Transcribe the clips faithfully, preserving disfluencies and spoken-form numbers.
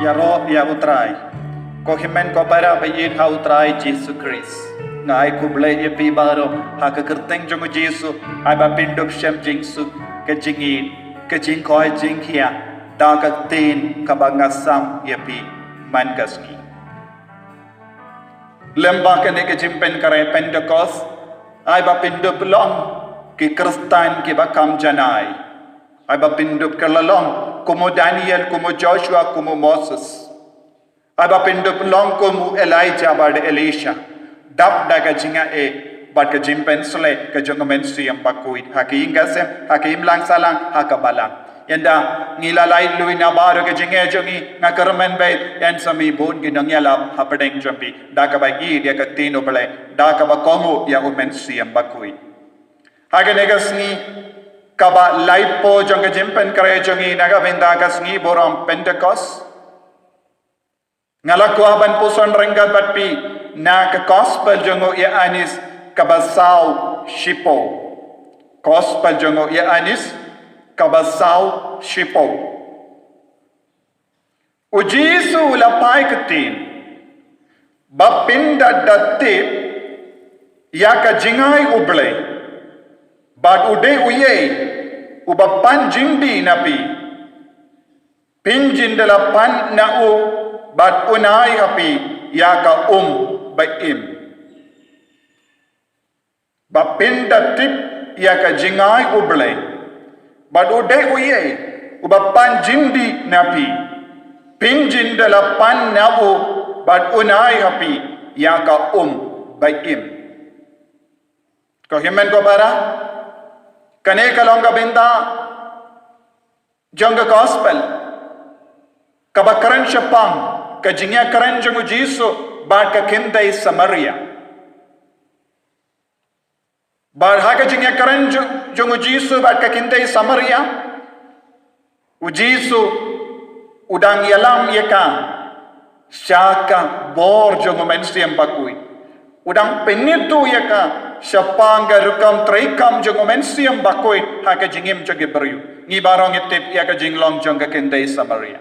Ïaroh ïa U Trai. Ko hynmen ko para ba ïeit ha U Trai Jisu Khrist, nga ai khublei ïa phi baroh ha ka kyrteng jong U Jisu, ai ba phin dup shem jingsuk, ka jingïeit, ka jingkoit jingkhiah da ka ktien kaba nga sam ïa phi man ka sngi. Lem bad kane ka jingpynkhreh Pentekost, ai ba phin dup long ki Khristan kiba kham janai. Ai ba phin dup kylla long kum u Daniel, kum u Joshua, kum u Moses. Ai ba phin dup long kum u Elijah bad Elisha. Dap da ka jingaiei bad ka jingpynsleh ka jong U Mynsiem Bakhuid ha ka ïing ka sem, ha ka imlang sahlang, ha ka balang. Ynda ngi la lait lui na baroh ka jingeh jong ngi, nga kyrmen beit, yn sa mih bun ki nongïalap hapdeng jong phi da kaba ïeit ïa ka ktien U Blei, da kaba kohnguh ïa U Mynsiem Bakhuid. Ha kane ka sngi kaba laiphew jong ka jingpynkhreh jong ngi na ka bynta ka sngi burom Pentekost, nga la kwah ban puson ryngkat bad phi na ka Gospel jong u Ïoannis kaba saw shiphew. Gospel jong u Ïoannis kaba saw shiphew. U Jisu u la phai ktien ba phin da da tip ïa ka jingai U Blei, bad u dei u ei uba pan jingdih na phi. Phin jin da la pan na u bad un ai ha phi ïa ka um ba im. Ba phin da tip ïa ka jingai U Blei, bad u dei u ei uba pan jingdih na phi. Phin jin da la pan na u bad un ai ha phi ïa ka um ba im. Ko hynmen ko para, kane ka long ka bynta jong ka Gospel kaba kren shaphang ka jingïakren jong U Jisu bad ka kynthei Samaria. Bad ha ka jingïakren jong, jong U Jisu bad ka kynthei Samaria, U Jisu u dang ïalam ïa ka sha ka bor jong U Mynsiem Bakhuid. U dang pynithuh ïa ka shaphang ka rukom treikam jong U Mynsiem Bakhuid ha ka jingim jong ki briew. Ngi baroh ngi tip ïa ka jinglong jong ka kynthei Samaria.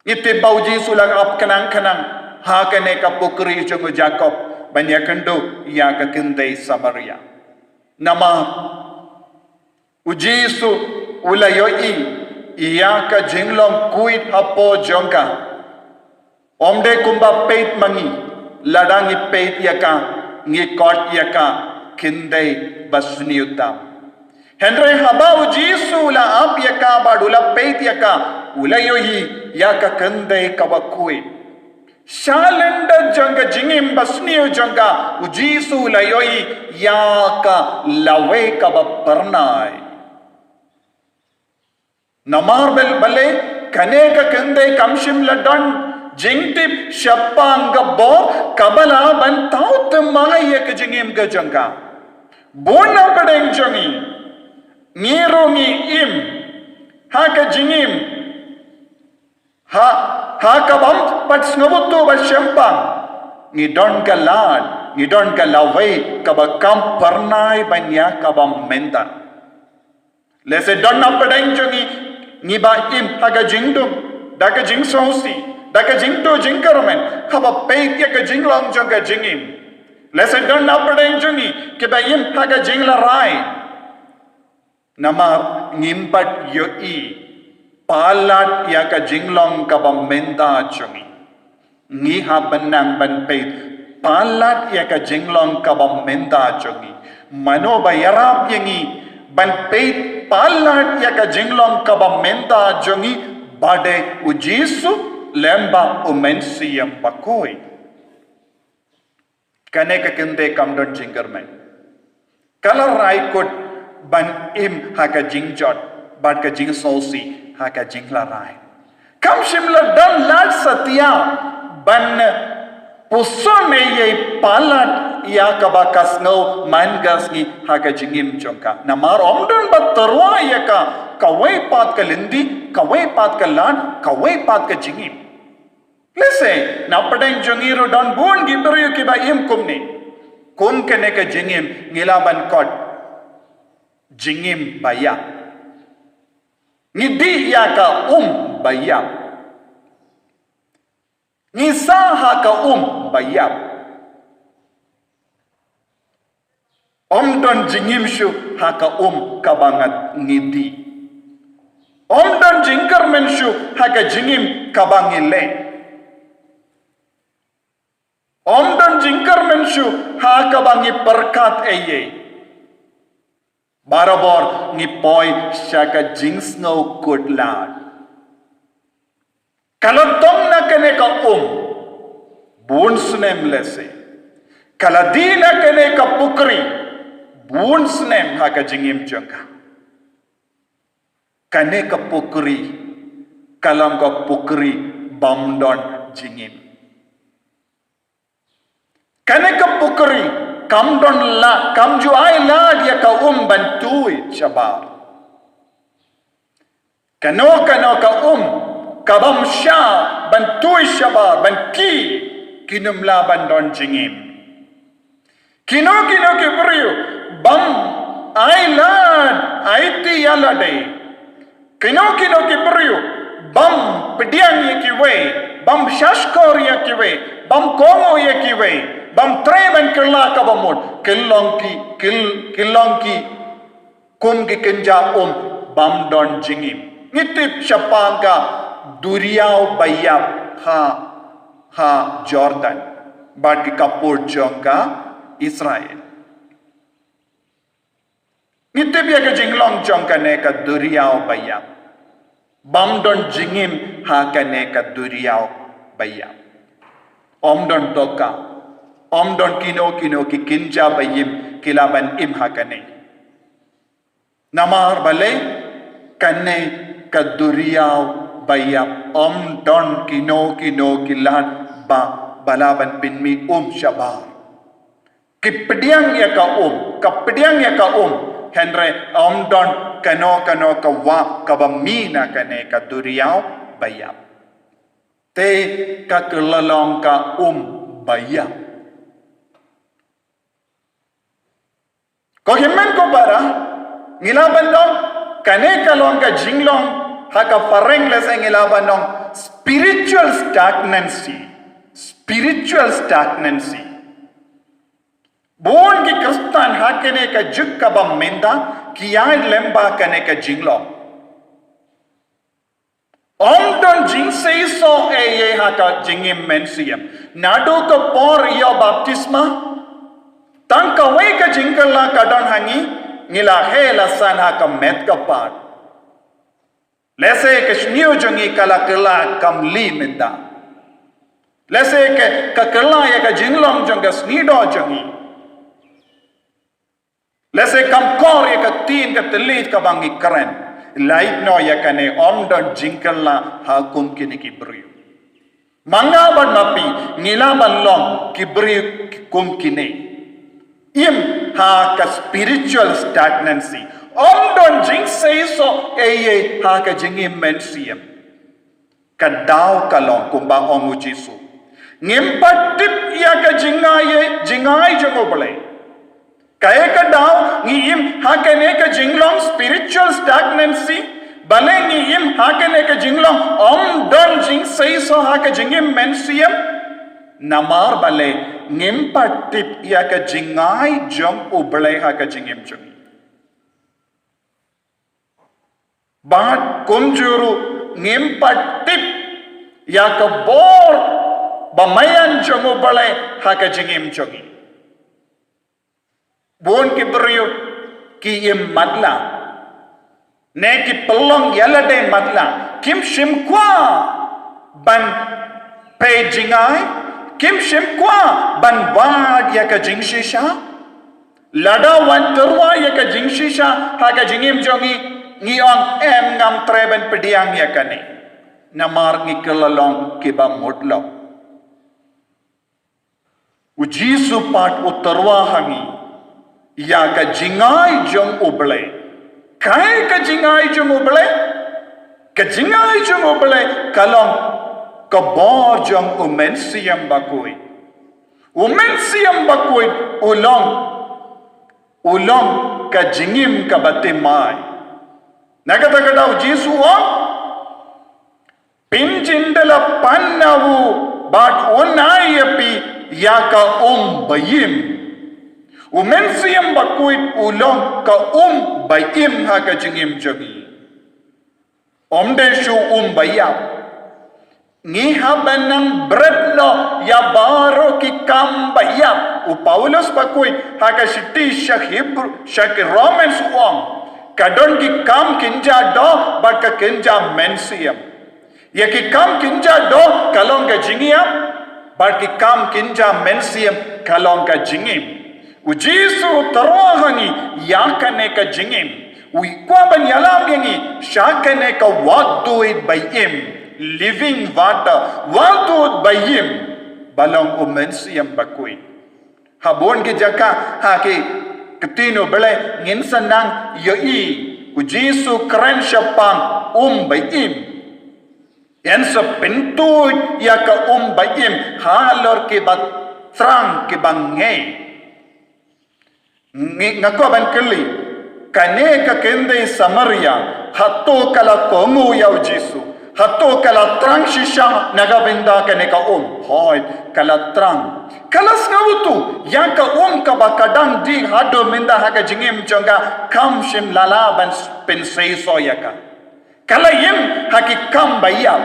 Ngi tip ba U Jisu u la ap khnang khnang ha kane ka pukri jong u Jakob ban ïakynduh ïa ka kynthei Samaria. Namar U Jisu u la ïohi ïa ka jinglong khuid hapoh jong ka. Ym dei kumba peit ma ngi, lada ngi peit ïa ka, ngi khot ïa ka kynthei basniew tam. Hynrei haba U Jisu u la ap ïa ka bad u la peit ïa ka, u la ïohi ïa ka kynthei kaba khuid. Sha lyndet jong ka jingim basniew jong ka, U Jisu u la ïohi ïa ka lawei kaba phyrnai. Namar bel balei, kane ka kynthei kam shym la don jingtip shaphang ka bor kaba lah ban thaw thymmai ïa ka jingim ka jong ka. Bun na pdeng jong ngi, ngi ruh ngi im ha ka jingim, ha, ha kaba ym pat sngewthuh ba shempang. Ngi don ka lad, ngi don ka lawei kaba kham phyrnai ban ïa kaba mynta. Lehse don na pdeng jong ngi, ngi ba im ha ka jingdum, da ka jingsngewsih, da ka jingduh jingkyrmen, haba peit ïa ka jinglong jong ka jingim. Lehse don na pdeng jong ngi kiba im ha ka jinglarai. Namar ngim pat ïohi palat ïa ka jinglong kaba mynta jong ngi. Ngi hap ban nang ban peit palat ïa ka jinglong kaba mynta jong ngi. Mano ba ïarap ïa ngi ban peit palat ïa ka jinglong kaba mynta jong ngi? Ba dei U Jisu lem bad U Mynsiem Bakhuid. Kane ka kynthei kam don jingkyrmen. Ka la rai kut ban im ha ka jingjot bad ka jingsngewsih ha ka jinglarai. Kam shym la don lad satia ban puson ei ei palat ïa kaba ka sngew man ka sngi ha ka jingim jong ka. Namar ym don ba tyrwa ïa ka, kawei pat ka lynti, kawei pat ka lad, kawei pat ka jingim. Lehse na pdeng jong ngi ruh don bun ki briew kiba im kumne. Kum kane ka jingim ngi lah ban khot jingim ba ïap. Ngi dih ïa ka um ba ïap. Ngi sah ha ka um ba ïap. Ym don jingim shuh ha ka um kaba ngi dih. Ym don jingkyrmen shuh ha ka jingim kaba ngi leh. Ym don jingkyrmen shuh ha kaba ngi pyrkhat ei ei. Barabor ngi poi sha ka jingsngew kut lad. Ka la tong na kane ka um bun snem lehse. Ka la dih na kane ka pukri bun snem ha ka jingim jong ka. Kane ka pukri ka long ka pukri bym don jingim. Kane ka pukri kam don la, kam ju ai lad ïa ka um ban tui shabar. Kano kano ka um ka bym shah ban tui shabar, ban kiew, kin ym lah ban don jingim. Kino kino ki briew bym ai lad, aiti ïa lade. Kino kino ki briew bym pdiang ïa kiwei, bym shahshkor ïa kiwei, bym kohnguh ïa kiwei, bym trei ban kylla kaba mut, ki long ki, ki, ki long ki kum ki kynja um bym don jingim. Ngi tip shaphang ka duriaw ba ïap ha, ha Jordan bad ki khappud jong ka Israel. Ngi tip ïa ka jinglong jong kane ka duriaw ba ïap. Bym don jingim ha kane ka duriaw ba ïap. Ym don dohkha, ym don kino kino ki kynja ba im ki lah ban im ha kane. Namar balei? Kane ka duriaw ba ïap ym don kino kino ki lad ba, ba lah ban pynmih um shabar. Ki pdiang ïa ka um, ka pdiang ïa ka um, hynrei ym don kano kano ka wah kaba mih na kane ka duriaw ba ïap. Te ka kylla long ka um ba ïap. Ko hynmen ko para, ngi lah ban long, kane ka long ka jinglong, ha ka phareng lehse ngi lah ban long spiritual stagnancy. Spiritual stagnancy. Bun ki Khristan ha kane ka juk kaba mynta ki ïaid lyngba kane ka jinglong. Ym don jingseisoh ei ei ha ka jingim mynsiem. Naduh ka por ïoh baptisma, tang kawei ka jingkylla ka don ha ngi, ngi la heh la san ha ka met ka phad. Lehse ka shñiuh jong ngi ka la kylla kam li mynta. Lehse ka, ka kylla ïa ka jinglong jong ka sngi doh jong ngi. Lehse kam kor ïa ka ktien ka thylliej kaba ngi kren. Lait noh ïa kane, ym don jingkylla ha kum kine ki briew. Ma nga bad ma phi ngi lah ban long ki briew kum kine. Im ha ka spiritual stagnancy. Ym don jingseisoh ei ei ha ka jingim mynsiem. Ka daw ka long kumba ong u Jisu. Ngim pat tip ïa ka jingai, jingai jong U Blei. Kaei ka daw ngi im ha kane ka jinglong spiritual stagnancy. Balei ngi im ha kane ka jinglong ym don jingseisoh ha ka jingim mynsiem. Namar balei? Ngim pat tip ïa ka jingai jong U Blei ha ka jingim jong ngi. Bad kumjuh ruh ngim pat tip ïa ka bor ba maïan jong U Blei ha ka jingim jong ngi. Bun ki briew ki im matlah, ne ki pynlong ïa lade matlah, kim shym kwah ban peit jngai, kim shym kwah ban wad ïa ka jingshisha. Lada wan tyrwa ïa ka jingshisha ha ka jingim jong ngi, ngi ong em, ngam treh ban pdiang ïa kane. Namar ngi kylla long kiba mut lok. U Jisu pat u tyrwa ha ngi ïa ka jingai jong U Blei. Kaei ka jingai jong U Blei? Ka jingai jong U Blei ka long ka bor jong U Mynsiem Bakhuid. U Mynsiem Bakhuid u long, u long ka jingim kaba thymmai. Na kata ka daw u Jisu u ong, pynjin da la pan na u bad un ai ïa phi ïa ka um ba im. U Mynsiem Bakhuid u long ka um ba im ha ka jingim jong ngi. Ym dei shuh um ba ïap. Ngi hap ban nang bret noh ïa baroh ki kam ba ïap. U Paulus Bakhuid ha ka shithi sha ki Hebru, sha ki Romans u ong, ka don ki kam kynja doh bad ka kynja mynsiem. Ïa ki kam kynja doh ka long ka jingïap, bad ki kam kynja mynsiem ka long ka jingim. U Jisu u tyrwa ha ngi ïa kane ka jingim. U kwah ban ïalam ïa ngi sha kane ka wahduid ba im, living water, wahduid ba im, ba long u Mynsiem Bakhuid. Ha bun ki jaka ha ki ktien U Blei ngin sa nang ïohi u Jisu kren shaphang um ba im. Yn sa pyntuid ïa ka um ba im halor kiba thrang kiba ngeit. Ngi, nga kwah ban kylli, kane ka khyndai Samaria, hato ka la kohnguh ïa u Jisu? Hato ka la thrang shisha na ka bynta kane ka um? Hooid, ka la thrang. Ka la sngewthuh ïa ka um kaba ka dang dih haduh mynta ha ka jingim jong ka, kam shym la lah ban pynseisoh ïa ka. Ka la im ha ki kam ba ïap,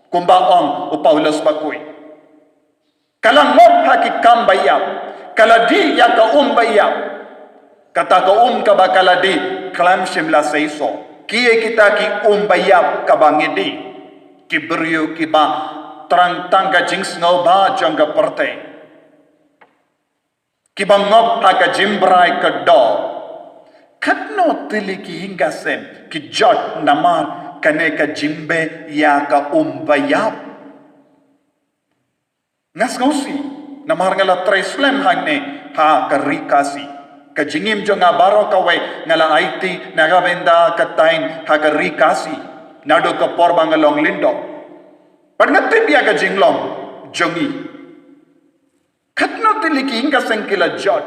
kumba ong u Paulus Bakhuid. Ka la ngop ha ki kam ba ïap. Ka la dih ïa ka um ba ïap. Kata ka um kaba ka la dih khlem shym la seisoh. Kiei kita ki um ba ïap kaba ngi dih? Ki briew kiba thrang tang ka jingsngewbha jong ka pyrthei. Kiba ngop ha ka jingbrai ka doh. Katno tylli ki ïing ka sem ki jot namar kane ka jingbeh ïa ka um ba ïap. Nga sngewsih namar nga la trei slem hangne ha ka Ri Khasi. Ka jingim jong nga baroh kawei nga la aiti na ka bynta ka thaiñ ha ka Ri Khasi. Naduh ka por ba nga long lyngdoh. Bad nga tip ïa ka jinglong jong ngi. Katno tylli ki ïing ka sem ki la jot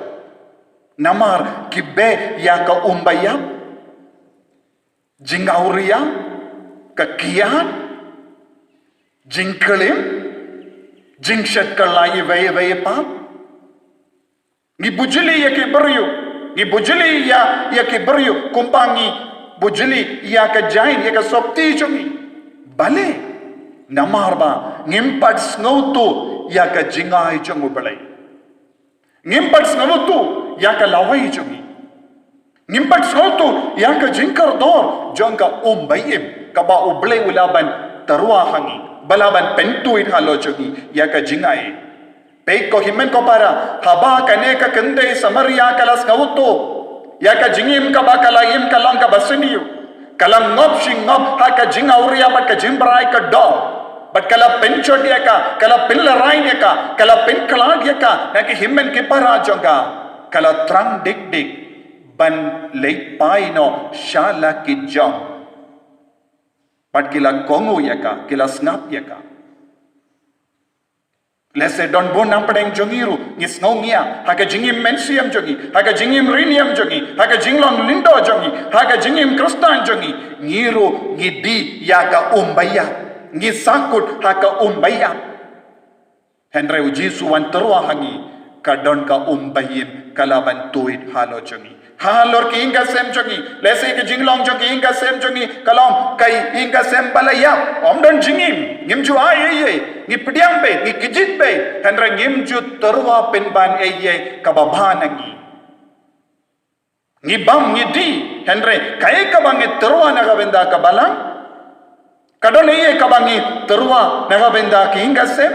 namar ki beh ïa ka um ba ïap. Jingawria, ka kiad, jingklim, jingshet ka lai iwei iwei i pap. Ngi bujli ïa ki briew, ngi bujli ïa, ïa ki briew kumba ngi bujli ïa ka jaiñ, ïa ka sopti jong ngi. Balei? Namar ba ngim pat sngewthuh ïa ka jingai jong U Blei. Ngim pat sngewthuh ïa ka lawei jong ngi. Ngim pat sngewthuh ïa ka jingkordor jong ka um ba im kaba U Blei u la ban tyrwa ha ngi, ba la ban pyntuid halor jong ngi ïa ka jingai. Peit ko hynmen ko para, haba kane ka khyndai Samaria ka la sngewthuh ïa ka jingim kaba ka la im ka long kaba sniew. Ka la ngop shi ngop ha ka jingawria bad ka jingbrai ka doh. Bad ka la pynjot ïa ka, ka la pynlehraiñ ïa ka, ka la pynkhlad ïa ka na ki hynmen ki para jong ka. Ka la thrang dik dik ban leit phai noh sha la ki jong. Bad ki la kohnguh ïa ka, ki la sngap ïa ka. Lehse don bun na pdeng jong ngi ruh ngi sngew ngi ïa ha ka jingim mynsiem jong ngi, ha ka jingim riewniam jong ngi, ha ka jinglong lyngdoh jong ngi, ha ka jingim Khristan jong ngi, ngi ruh ngi dih ïa ka um ba ïap. Ngi sahkut ha ka um ba ïap. Hynrei u Jisu wan tyrwa ha ngi, ka don ka um ba im ka la ban tuid halor jong ngi. Halor ki ïing ka sem jong ngi, lehse ka jinglong jong ki ïing ka sem jong ngi ka long ka ïing ka sem ba la ïap. Ym don jingim, ngim ju ai ei ei, ngi pdiang beit, ngi kjit beit, hynrei ngim ju tyrwa pynban ei ei kaba bha na ngi. Ngi bam ngi dih, hynrei kaei kaba ngi tyrwa na ka bynta ka balang? Ka don ei ei kaba ngi tyrwa na ka bynta ki ïing ka sem?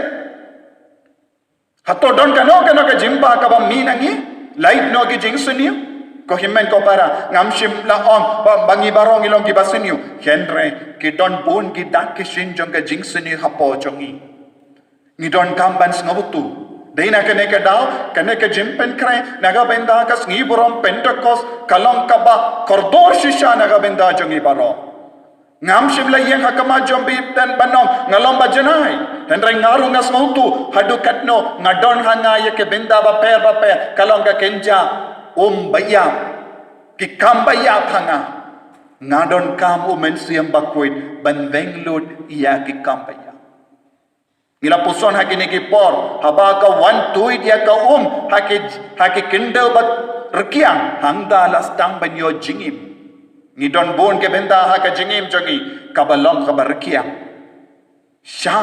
Hato don kano kano ka jingbha kaba mih na ngi? Lait noh ki jingsniew. Ko hynmen ko para, ngam shym la ong ba, ba ngi baroh ngi long kiba sniew. Hynrei ki don bun ki dak ki shin jong ka jingsniew hapoh jong ngi. Ngi donkam ban sngewthuh. Dei na kane ka daw, kane ka jingpynkhreh na ka bynta ka sngi burom Pentekost ka long kaba kordor shisha na ka bynta jong ngi baroh. Ngam shym la ïeng ha khmat jong Beit Din ban ong nga long ba janai. Hynrei nga ruh nga sngewthuh haduh katno nga don ha nga ïa ki bynta bapher bapher, ka long ka kynja um ba ïap, ki kam ba ïap ha nga. Nga donkam u Mynsiem Bakhuid ban weng lut ïa ki kam ba ïap. Ngi la puson ha kine ki por, haba ka wan tuid ïa ka um ha ki, ha ki khyndew ba rkiang, hangta la sdang ban ïoh jingim. Ngi don bun ki bynta ha ka jingim jong ngi kaba long kaba rkiang. Sha,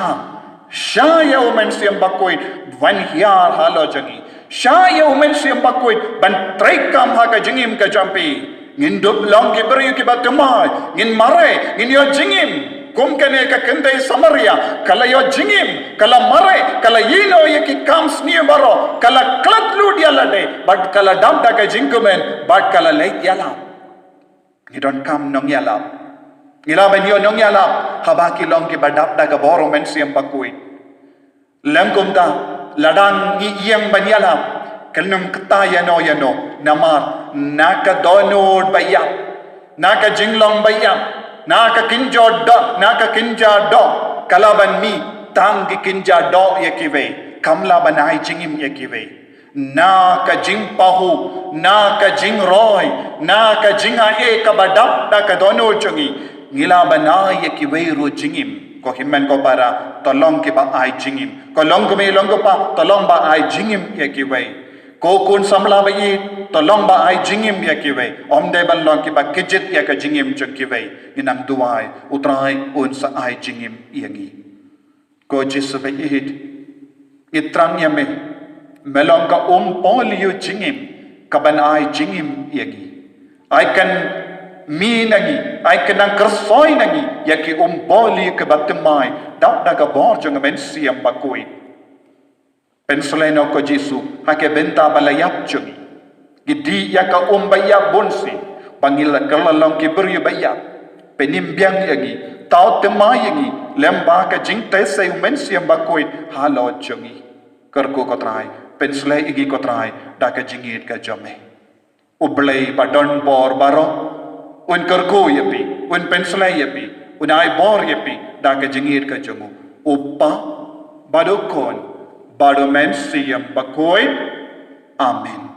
sha ïa u Mynsiem Bakhuid ban hiar halor jong ngi. Sha ïa u Mynsiem Bakhuid ban treikam ha ka jingim ka jong phi. Ngin dup long ki briew kiba thymmai, ngin mareh, ngin ïoh jingim. Kum kane ka kynthei Samaria, ka la ïoh jingim, ka la mareh, ka la ïehnoh ïa ki kam sniew baroh, ka la klet lut ïa lade, bad ka la dap da ka jingkmen, bad ka la leit ïalap. Ngi donkam nongïalap. Ngi lah ban ïoh nongïalap haba ki long kiba dap da ka bor u Mynsiem Bakhuid. Lym kumta, lada ngi ïeng ban ïalap, kan ym kata ïano ïano, namar na ka dohnud ba ïap, na ka jinglong ba ïap, na ka kynja doh, na ka kynja doh, ka lah ban mih tang ki kynja doh ïa kiwei, kam lah ban ai jingim ïa kiwei. Na ka jingpahuh, na ka jingroi, na ka jingai kaba dap da ka dohnud jong ngi, ngi lah ban ai ïa kiwei ruh jingim. Ko hynmen ko para, to long kiba ai jingim. Ko longkmie longkpa, to long ba ai jingim ïa kiwei. Ko khun samla ba ïeit, to long ba ai jingim ïa kiwei. Ym dei ban long kiba kjit ïa ka jingim jong kiwei. Ngin nang duwai, U Trai un sa ai jingim ïa ngi. Ko Jisu ba ïeit, ngi thrang ïa me, me long ka umbor ïa u jingim, kaban ai jingim ïa ngi. Ai kynmaw na ngi, ai kynnang kyrsoi na ngi ïa ki umbor ïa kiba thymmai, dap da ka bor jong u Mynsiem Bakhuid. Pynshlei noh ko Jisu ha ki bynta ba la ïap jong ngi. Ngi dih ïa ka um ba ïap bunsien, ba ngi la kylla long ki briew ba ïap. Pynim biang ïa ngi, thaw thymmai ïa ngi, lem bad ka jingtei sei u Mynsiem Bakhuid halor jong ngi. Kyrkhu ko Trai, pynshlei ïa ngi ko Trai, da ka jingïeit ka jong me. U Blei ba don bor baroh, un kyrkhu ïa phi, un pynshlei ïa phi, un ai bor ïa phi, da ka jingïeit ka jong u. U Kpa, bad u Khun, bad u Mynsiem Bakhuid. Amen.